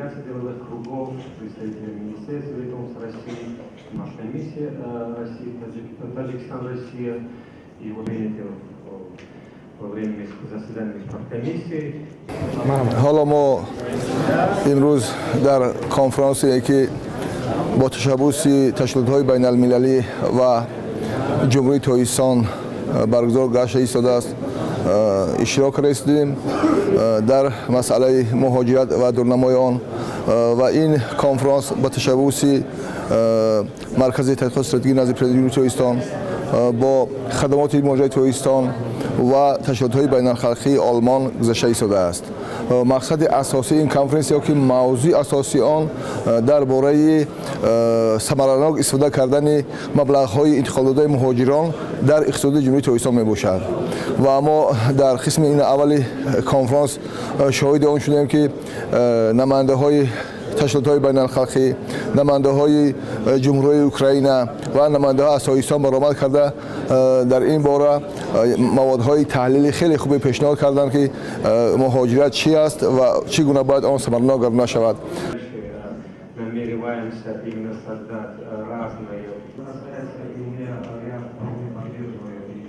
Федерации деловых кругов, представители Министерства ведомств России, наша миссия России, Таджикистан, Россия, и вот во время заседания комиссии. Ҳоло мо имрӯз дар конфронсе, ки бо ташаббуси ташкилотҳои байналмилалӣ ва Ҷумҳурии Тоҷикистон баргузор гашта истодааст, иштирок карда истодем дар масъалаи муҳоҷират ва дурнамои он. Ва ин конфронс ба ташаббуси Маркази тадқиқоти стратегии назди Президенти Ҷумҳурии Тоҷикистон бо хадамоти муҳоҷирати Тоҷикистон ва ташкилотҳои байналхалқии Олмон гузашта истодааст. Мақсади асосии ин конференсия, ки мавзӯи асосии он дар бораи самаранок истифода кардани маблағҳои интиқолдодаи муҳоҷирон дар иқтисоди Ҷумҳурии Тоҷикистон мебошад. Ва мо дар қисми ин аввали конфронс шоҳиди он шудем, ки намояндаҳои ташкилотҳои байналхалқӣ, намояндаҳои Ҷумҳурии Украина ва намояндаҳо аз Тоҷикистон баромад карда, дар ин бора маводҳои таҳлили хеле хубе пешниҳод карданд, ки муҳоҷират чи аст ва чӣ гуна бояд он самаранок гардона шавад. Намереваемся именно создать разные. Я вполне поддерживаю и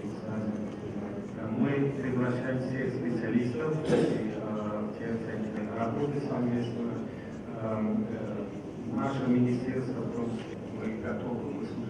мы приглашаем всех специалистов и работы совместно. Наше министерство, мы готовы выслушать.